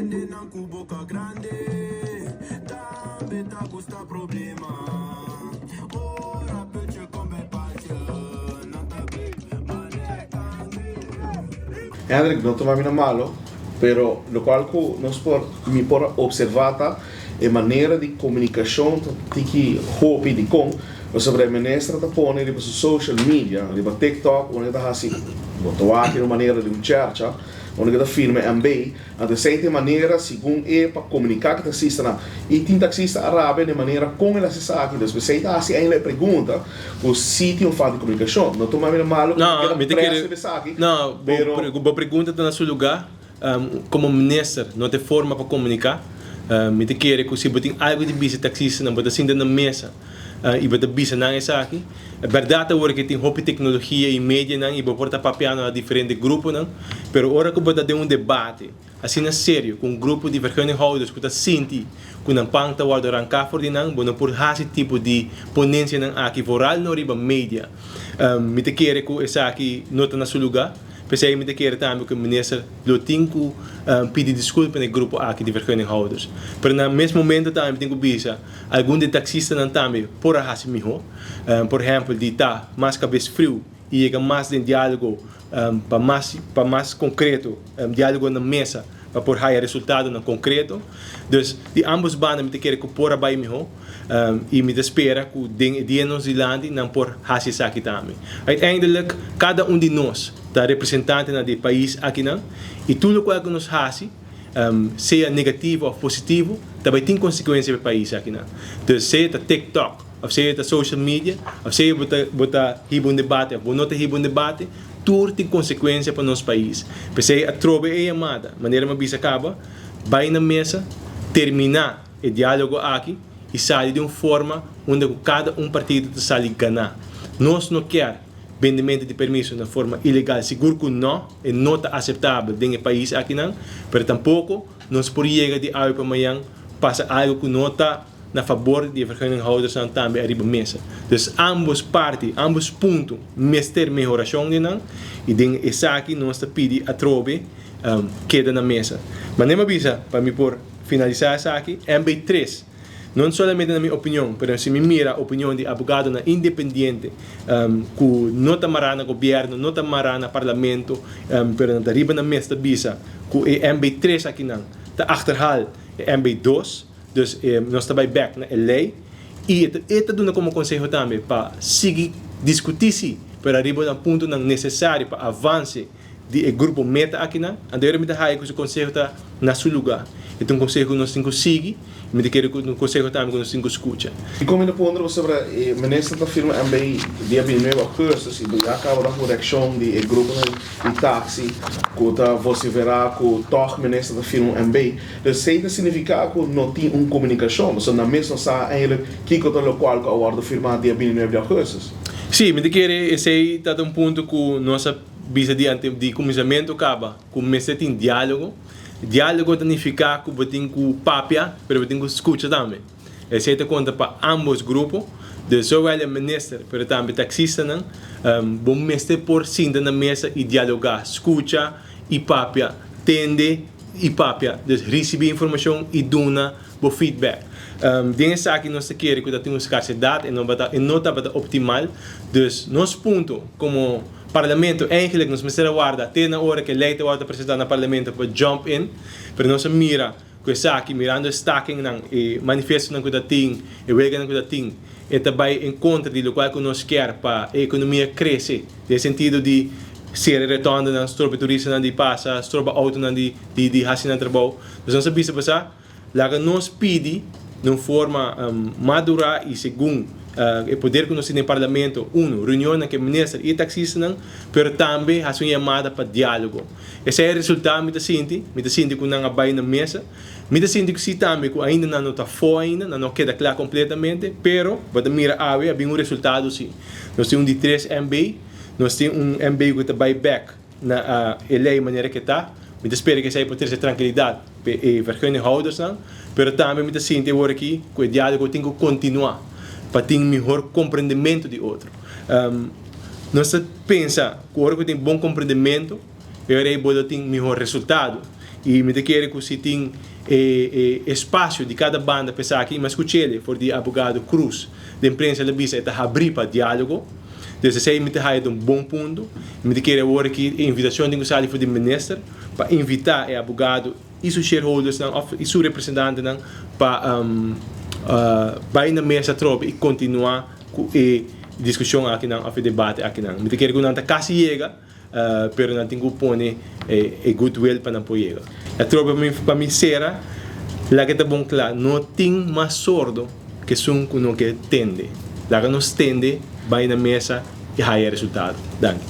Hendenan ku boka grandi tambe ta gusta problema. Ora putje kom bij paaltje, nan ta bek manera kangri. Hendrik, no tuma mi na malo, pero locual cu nos por, mi por a observa ta e manera di comunicacion ta tiki hopi. Dicon? Pasobra e minister ta pone riba su social media, riba TikTok, unda ta haci bo ta wak un manera di un chercha, unda ta firma MB. Anto esey ta e manera segun e pa comunica cu taxistanan. Y tin taxista a rabia den manera con el haci esaki. Dus esey ta haci ainda e pregunta cu si tin un falta di comunicacion. No tuma mi na malo cu No, mi mi keda ta press kere riba esaki, No, bo pero bo pregunta ta na su lugar. Como minister no ta e forma pa comunica. Mi ta kere cu si bo tin algo di bisa taxistanan, bo ta sinta na mesa y bo ta bisa nan esaki. Berdad awor ke tin hopi tecnologia y medianan y bo por ta papiando na diferente gruponan, pero ora cu bo ta den un debate asina serio cu un grupo di vergunninghouders cu ta sinti cu nan pan ta wordo ranca for di nan, bo no por haci tipo di ponencianan aki vooral no riba media. Mi ta kere cu esaki no ta na su lugar. P'esei mi ta kere tambe ku e minister lo tin ku pidi diskulpa na e grupo aki di vergunninghouders. Pero na mes momento tambe mi tin ku bisa algun di e taksistanan tambe por a hasi mihó. Por ehèmpel di ta mas kabes friu i yega mas den diálogo pa mas pa mas konkreto, diálogo na mesa pa por haya resultadonan konkreto. Dus di ambos banda mi ta kere ku por a bai mihó. I mi ta spera ku den e dia nos dilanti nan por hasi esaki tambe. Uiteindelijk, kada un di nos ta representantenan di e pais akinan i tur lokual ku nos hasi, sea negativo òf positivo, ta bai tin konsekuensia pa e pais akinan. Dus sea ta TikTok òf sea ta social media òf sea bo ta bo ta hiba un debate òf bo no ta hiba un debate, tur tin konsekuensia pa nos pais. P'esei atrobe e yamada, manera mi a bisa kaba, bai na mesa, terminá e diálogo aki i sali di un forma unda ku kada un partido ta sali ganá. Nos no kier bendimento di permiso na forma ilegal, sigur ku no, e no ta aseptabel den e pais akinan, pero tampoko nos por yega di awe pa mañan pasa algu ku no ta na fabor di e vergunninghouders-nan tambe ariba mesa. Dus ambos parti, ambos punto mester mehorashon di nan i den esaki nos ta pidi atrobe keda na mesa. Manera mi a bisa pa mi por finalisá esaki, MB tres, no solamente na mi opinion, pero si mi mira opinion di abogadonan independiente ku no ta mará na gobièrnu, no ta mará na parlamento, pero nan ta riba nan mes ta bisa ku e MB tres akinan ta achterhaal e MB dos, dus nos ta bai bèk na e lei i e ta duna komo konseho tambe pa sigui diskutí si, pero ariba nan puntonan nesesario pa avanse di e grupo meta akinan, anto ora mi ta haya ku su konseho ta na su lugá. E ta un konseho ku nos tin ku sigui i mi ta kere ku ta un konseho tambe ku nos tin ku skucha. Dikon mi ta pondra pasobra e minister ta firma MB dia 29 augustus i ya kaba ta ku reakshon di e gruponan di taxi ku ta vosiferá ku tòg minister ta firma un MB. Dus esei ta signifiká ku no tin un komunikashon pasobra nan mes no sa eindelijk kiko ta lokual ku a wòrdu firmá dia 29 di augustus. Sí, mi ta kere esei ta ta un punto ku nos a Bisa di ante di kuminsamentu kaba ku mester tin diálogo. Diálogo ta nifiká ku bo tin ku papia, pero bo tin ku skucha tambe. Esei ta konta pa ámbos grupo, dus zowel e minister pero tambe taksistanan. Bo mester por sinta na mesa i dialogá, skucha i papia, tende i papia. Dus risibí informashon i duna bo feedback. Den esaki nos ta kere ku ta tin un skarsedat, e no bata e no tabata optimal. Dus nos punto komo Parlamento, eigenlijk nos mester a warda te na ora ku e lei ta wòrdu presentá na Parlamento pa jump in, pero nos a mira ku esaki, mirando e stakingnan, e manifestonan ku ta tin, e welganan ku ta tin, e ta bai en kontra di lokual ku nos kier pa e ekonomia krese, den sentido di sera retòndenan, stroba e turistanan di pasa, stroba outonan di di hasi nan trabou. Dus nos a bisa pasá. Laga nos pidi den un forma madurá i segun e poder ku nos tin den Parlamento, unu, reunionnan ku e minister i e taksistanan, pero tambe hasi un yamada pa diálogo. Esei e resultá mi ta sinti, mi ta sinti ku nan a bai na mesa. Mi ta sinti ku si tambe ku ainda nan no ta afó ainda, nan no a keda kla kompletamente, pero bo ta mira awe a bin un resultado si. Nos tin un di tres MB, nos tin un MB ku ta bai bèk na e lei manera ke ta. Mi ta spera ku esei por trese trankilidat pa e vergunninghouders-nan, pero tambe mi ta sinti awor aki ku e diálogo tin ku kontinuá pa tin mihor komprendementu di otro. Nos ta pensa ku ora ku tin bon komprendementu, e ora ei bo lo tin mihor resultado. I mi ta kere ku si tin e e espasio di kada banda pa esaki, mi a skuch'el for di abogado Cruz den prensa el a bisa e ta habrí pa diálogo. Dus esei mi ta haya ta un bon punto. Mi ta kere awor aki e invitashon tin ku sali for di minister pa invitá e abogado i su shareholdersnan òf i su representantenan pa bai na mesa atrobe i kontinuá ku e diskushon akinan òf e debate akinan. Mi ta kere ku nan ta kasi yega, pero nan tin ku pone e good will pa nan por yega. Atrobe pa mi sera, laga ta bon kla, no tin mas sordo ku esun ku no ke tende. Laga nos tende, bai na mesa i haya resultado. Danki.